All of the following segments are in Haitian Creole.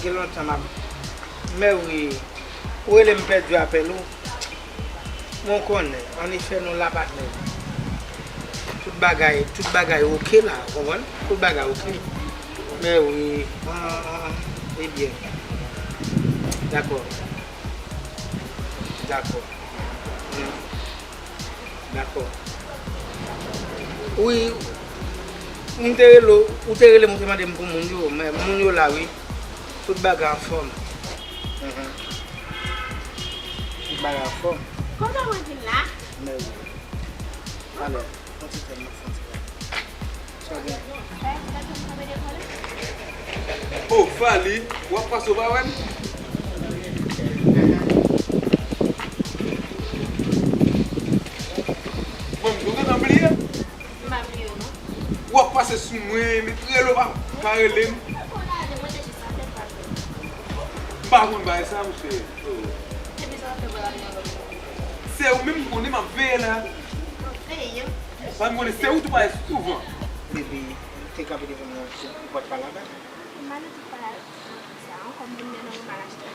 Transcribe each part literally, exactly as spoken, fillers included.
Gen lontan m ap, mèwi, ou rele m pèdi apèl ou. Mwen konnen, an efè nou la patnè. Tout bagay, tout bagay oke la, ou konprann? Tout bagay oke. Mèwi, an, an, an, ebyen. Dakò. Dakò. Hmm. Dakò. Wi, m te rele w, ou te rele m, ou te mande m pou moun yo, men moun yo la wi. Tout bagay anfòm. Mhm. Tout bagay anfòm. Kontan mwen vin la. Mèwi. Talè, yon ti tèm nan fon ti bagay. Sa w gen? Oh, Fally, w ap pase w pa wè m? Bon, m tou gentan bliye. M pa bliye w non. W ap pase sou mwen, li rele w pa, pa rele m. M pa konn bagay sa, monchè. Se ou menm m konnen m ap veye la. Veye? Sa m konnen se ou tou pale souvan. Depi te kanpe devan mwen, ou pa t pale avè m. M pa nan tout pale avè w sa ankò, m vin dedan ou mal achte.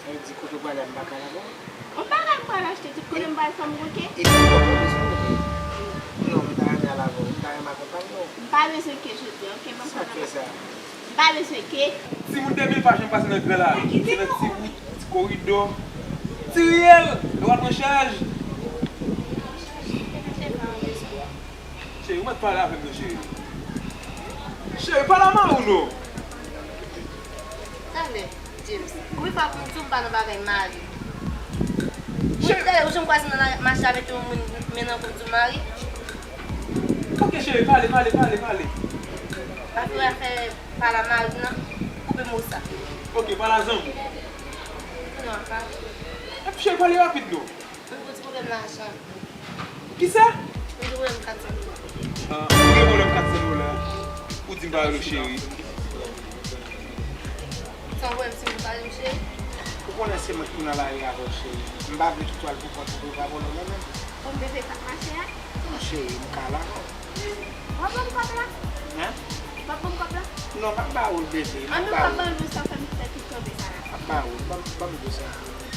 Sa vle di kote w prale a m pa pral avè w? Yon bagay m pral achte, tout kote m pral fè m woke. E si w pa bezwen woke? Non, m ta renmen al avè w, m ta renmen akonpanye w. M pa bezwen ke jodi a, oke? M ap kontan. Sa k fè sa? M pa bezwen ke. Timoun de mil pa janm pase nan gran lari, se nan ti wout, ti koridò, ti riyèl, yo pral pran chaj. Cheri, ou mèt pale avè m non, cheri. Cheri, pale a mari w non. Talè, James, konbyen fwa pou m di w m pa nan bagay mari? Cheri, talè, ou janm kwaze m nan mache avèk yon moun, men nan kou m di w mari? Ok, cheri, pale, pale, pale, pale. Pa fè afè pale a mari nan, koupe mo sa. Ok, pale a zanmi w. Non, pa. Epi cheri, pale rapid non. M gen yon ti pwoblèm lajan. Kisa? M gen pwoblèm kat san dola. Ah, ou gen pwoblèm kat san dola? Ou di m pa rele w cheri. Sa w wè m si m pa rele w cheri? Ou konnen se mwen ki nan lari avè w, cheri. M pa vle kite w al pou kont ou, pa vòlò non, menm. Bon, bebe, sa k mache a? Non, cheri, m ka la. W ap ban m kòb la? Hein? W ap ban m kòb la? Non, m ap ba ou l, bebe, m ap ba ou l. An nou pa ban nou sa fè m fè tout tonbe sa la. M ap ba ou l, ban m, ban m di w sa.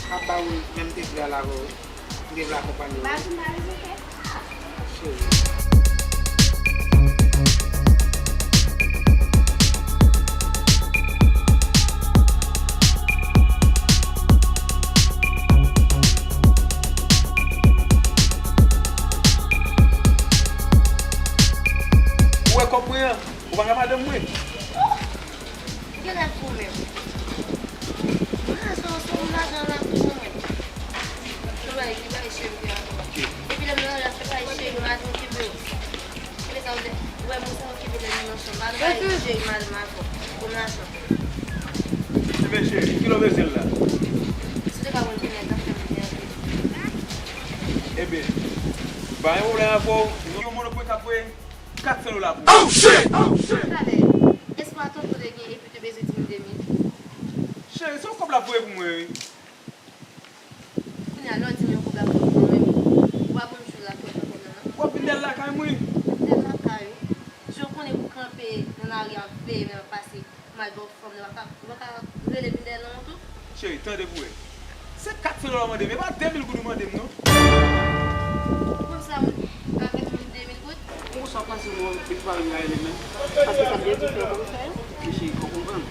M ap ba ou l, men m te vle al avè w wi. M te vle akonpanye w wi. Ba di m pa bezwen ke. Cheri. Ou wè kòb mwen an? Ou pa ka madanm mwen? Ou genlè fou menm. Ah, se, se yon lajan la pou mwen. Se bay, li bay cheri a. Epi lè m nan lari a, se bay cheri, madanm ki vle. Ebyen sa vle di, ou wè moun sa yo ki vle nan chanm, pa bay cheri, madanm avè w. Pou m lajan. Ebyen cheri, kilè w bezwen l la? Si w te ka konn kilè, ta fè m byen. Ebyen, pa gen pwoblèm avè w. Yon moun pou k ap voye kat san dola pou mwen. Oh shit! Oh shit! Talè, espwa tonton te gen epi te bezwen di m de mil. Cheri, se yon kòb l ap voye pou mwen wi. Kounye a, lè w di m yon kòb l ap voye pou mwen menm, w a ban m jou lakay ou nan pwoblèm nan. W ap vin dèyè lakay mwen? Vin dèyè lakay ou. Jan w konnen pou kanpe nan lari a veye menm ap pase. M al ba w fanm nan, ou pa ka, ou pa ka rele m dèyè non tou? Cheri, tande pou wè. Se kat san dola w mande m, e pa de mil goud ou mande m non. Ou konn sa moun avèk moun de mil goud? Ou konn sa w panse moun epi pa vin rele menm? Paske sa byen di fè w konn fè. Men cheri, fò w konprann.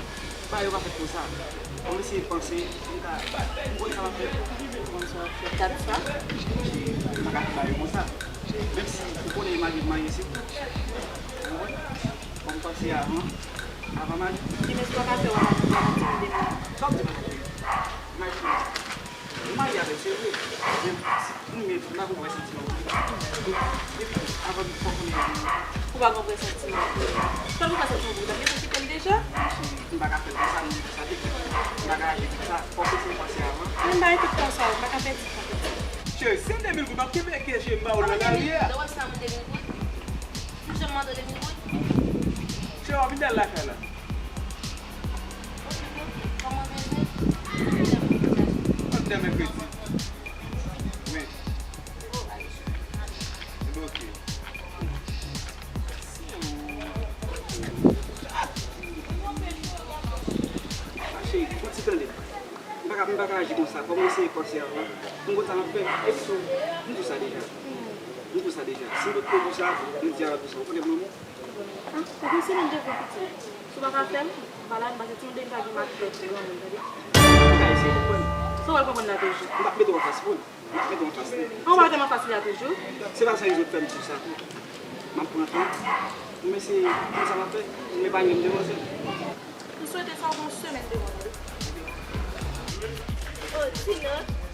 Bagay yo pa fèt konsa. Fò m eseye panse, m ka, m konn sa m ap fè. Ou konn sa w ap fè. Gad sa. Cheri, m pa ka fè bagay konsa. Menm si ou konnen e mari m marye, se tou. Ou konprann? Fò m panse avan. Avan m aji. Ki mesye w ap fè w ap, w ap di m de mil? Sa w di m? Imajine. Ou marye avè l, se vre. Men si ou menm, m pa gon vrè santiman pou li. Epi, avan m fò konnen. Ou pa gon vrè santiman pou li. Sa nou pa santiman pou li, pa gentan kite l deja? M pa ka fè l konsa, m di sa depi. M pa ka aji konsa. Fò w eseye panse avan. Men m pa gen tout tan sa, m pa ka pèdi tan. Cheri, se de mil goud, m ap kenbe ke je m ba ou l nan lari a. Lè w ap sa moun de mil goud? M janm mande w de mil goud? Cheri, w ap vin dèyè lakay la. Oke, oke. Kòman bezwen? Kòb dèmen kredi. Wi. Ebyen, oke. Mèsi. Mèsi. Aji konsa, kòm w eseye kòse avan, m konn sa m ap fè. Epi tou, m di w sa deja. M di w sa deja. Si m potko di w sa, m di a w tou sa. Ou konnen m renmen w. Ah, ou gen semèn devan pitit. Si w pa ka fè l, m pa la, m pase timoun de m pa gen matlòt granmoun, tande. Ou ka eseye konprann. Sa w pral konprann la toujou. M p ap mete w anfas pou l. M p ap mete w anfas li. An w pa mete m anfas li a toujou? Se pa sa yon zòt fè m di w sa tou. M ap pran tan. M eseye konn sa m ap fè. M epanye m devan zòt. M swete sa w gen yon semèn devan w. Oh, Tina,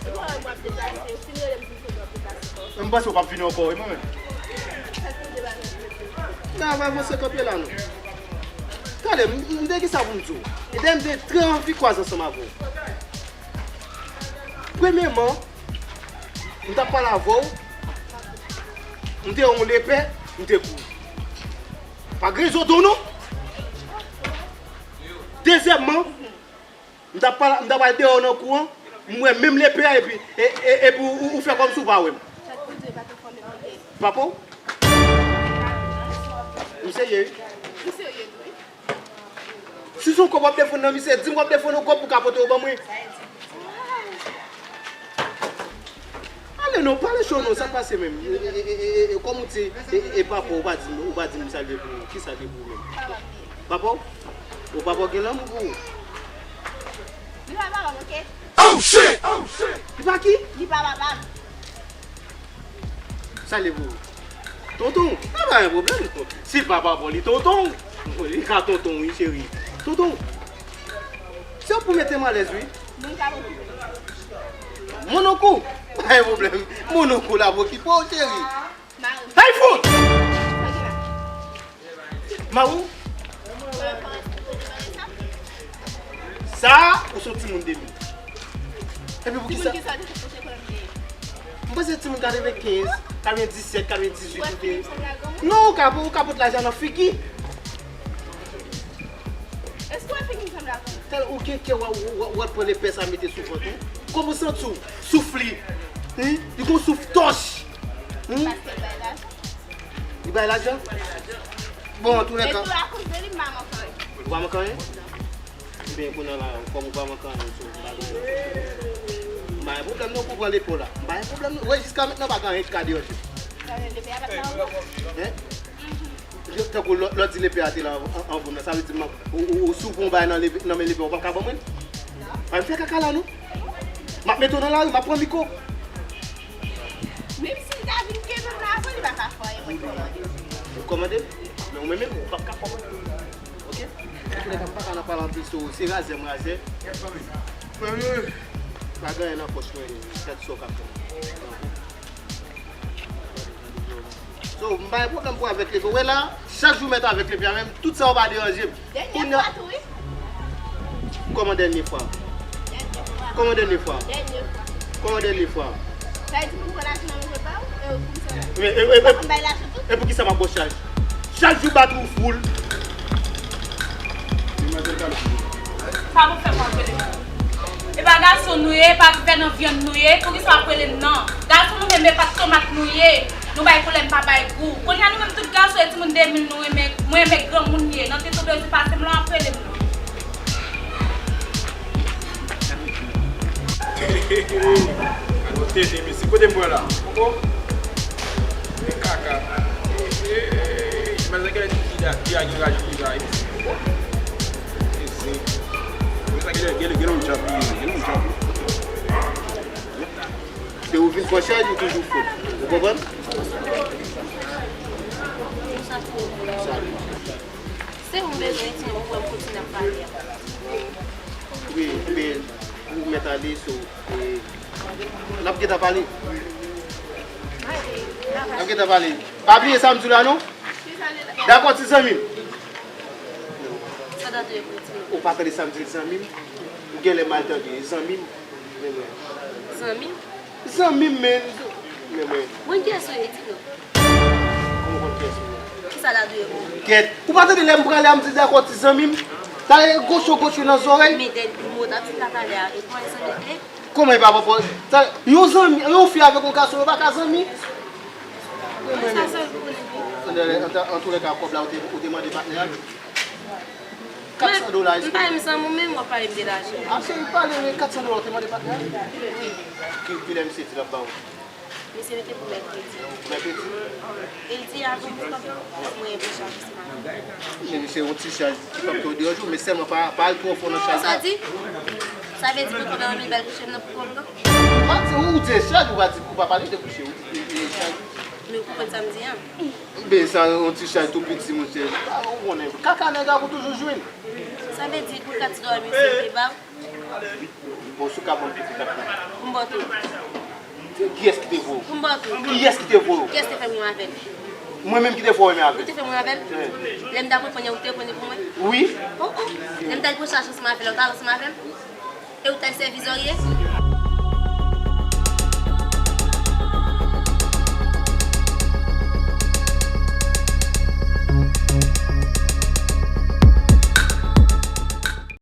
ou pa wè m ap deplase, ou fin rele m pou m di w ap deplase kò. M panse w p ap vini ankò, wi, mwen menm. Sa k pou deplase? Nan, avanse kanpe la, non. Tande, m, m te gen sa pou m di w. E dayè m te trè anvi kwaze ansanm avè w. Premyèman, m t ap pale avè w, m te wè yon lepè, m te kouri. Pa gen rezon di w non. Dezyèmman, m t ap pale, m t ap al deyò nan kou an, m wè menm lepè a, epi, e, e, epi ou, ou, ou fè kòmsi w pa wè m. Papa w? M serye, wi. Si se yon kòb w ap defann nan misye, di m w ap defann yon kòb pou ka pote yo ban mwen. Ale non, pale cho non, sa k pase menm? E, e, e, e, e, kòm ou di, e, e, e papa w, ou pa di m, ou pa di m sa l ye pou ou. Kisa l ye pou ou menm? Papa w? O, papa w gen lanmou pou ou. Li pa papa m, oke? Oh, shit! Oh, shit! Li pa ki? Li pa papa m. Sa l ye pou ou? Tonton w? A, pa gen pwoblèm. Si l pa papa w, li tonton w. Li ka tonton w, wi, cheri. Tonton w. Se w pou mete m alèz, wi. Moun ka okipe. Mononkou? Pa gen pwoblèm. Mononkou la pou okipe w, cheri. Mari m. Hey, fout! Sa gen la? Mari w? Sa, ou se yon timoun de mil. Epi pou kisa? Timoun kisa, ou te sou kote konnen m te ye? M panse timoun katrevenkenz, katrevendisèt, katrevendizuit ou te ye. Non, ou ka, ou ka pot lajan nan figi. Èske w wè figi m sanble ak ou? Tèl ou gen kè, w, w, w, w al pran lepè sa mete sou vant ou. Kòman w santi w? Souf li. Hm? Li gon souf tòch. Hm? Paske l bay lajan. Li bay lajan? Bon, antoulèka. E tou akoz de li, m pa manke anyen. Ou pa manke anyen? Ebyen, kounye a la, kòm ou pa manke anyen, so, m pa gen anyen. M pa gen pwoblèm non pou pran lepè w la. M pa gen pwoblèm non. Wè, jiska mentnan, pa gen anyen ki ka deranje m. Sa vle di lepè a pa t la avan? Hein? Tankou lè, lè w di lepè a te la an, an, anvan m nan, sa vle di m ap, ou, ou, ou, si w pran yon bagay nan lepè, nan men lepè a, ou p ap ka ban mwen l? Pa vin fè kaka la, non. M ap mete w nan lari, m ap pran mikwo. Menm si l ta vin kenbe m la avan, li pa ka fè anyen, mwen kòmande. Ou kòmande m? Men ou menm, menm, ou p ap ka kòmande m. Oke? Antoulèka, m pa ka nan pale anpil, so, se razè m razè. Pa gen anyen nan pòch mwen, gad sa w ka fè. So, m pa gen pwoblèm pou avèk lepè. Ou wè la, chak jou m mèt avèk lepè a, menm tout sa yo pa deranje m. Dènye fwa tou, wi. Kòman dènye fwa? Dènye fwa. Kòman dènye fwa? Dènye fwa. Kòman dènye fwa? Sa vle di pou m pran lajan nan men lepè a, e pou m sa la? Men, e, e, e, m bay lajan tou. E pou kisa m ap ba w chaj? Chak jou batri w full. Sa pou fè m ap rele. E pa gason nou ye, e pa vè nan vyann nou ye, poukisa w ap rele m nan? Gason nou menm, e pa tomat nou ye. Nou bay koulè, m pa bay gou. Kounye a nou menm tout gason e timoun de mil nou renmen, mwen renmen granmoun ye. Nan tete w bezwen pase m la, w ap rele m nan. Gade yon tete, mesye. Kote m pran la? Poko? Men kaka. Ey, ey, ey, ey. Imajine gade ti fi la, ki a gen laj li la, e mesye. Poko? Mesye. Gen, gen, gen yon djab li ye, gen yon djab. Se ou vin pran chaj, ou toujou fout. Ou konprann? Salut. Se ou m bezwen, di nou pou wè m kontinye ap pale a. Wi, men ou mèt ale, so, e, n ap gentan pale. N ap gentan pale. Pa bliye sa m di w la, non? Dakò, ti zanmi m. Sa date pou di nou? Ou pa tande sa m di l, zanmi m? Ou genlè mal tande, zanmi m. Men mwen. Zanmi m? Zanmi m, men. Men mwen. Mwen kiyès ou ye, di nou? Kòman konn kiyès mwen ye? Kisa l ap dwe pou ou? Kèt. Ou pa tande lè m prale a, m di dakò ti zanmi m? Talè gocho gocho nan zòrèy. Men dènye mo w t ap di m la talè a, e pa yon zanmi l ye? Kòman e pa papa w? Talè, yon zanmi, yon fi avèk yon gason, yo pa ka zanmi? Men mwen menm. Sa sèl pou li. An, an, antoulèka, kòb la, ou te, ou te mande patnè a. Kat san dola, M pa menm zanmi w menm, w ap pale m de lajan. A cheri, pale, men kat san dola ou te mande patnè a? Ki, kilè misye di l ap ba ou? Misye mete pou mèkredi. Mèkredi? E l di avan m fè mwen yon chaj sou maten. Men misye yon ti chaj ki p ap twò deranje w, men sèlman pa, pa al twò fon nan chaj Sa la. Di? Sa vle di mwen konn anvi bèl kouche m nan pou kòb non? Ou pa di, ou di chaj, ou pa di, ou pa pale de kouche, ou di e chaj. Men ou konprann sa m di an? Ben sa yon ti chaj tou piti, monchè. Ou konnen, kaka nèg ap ou toujou jwenn. Sa vle di pou kat ti dòmi misye te ba w? Bon, sou ka ban m piti kat la. M ba w tou. Kiyès ki te voye w? M ba w tou. Kiyès ki te voye w? Kiyès te fè mwen avè l? Mwen menm ki te voye w avè Ou te fè mwen avè l? Lè m t ap reponn ou te reponn pou mwen? Wi. Oh oh. Lè m t al pran chaj ansanm avè l, ou t al ansanm avè m? E ou t al sèvi zòrye?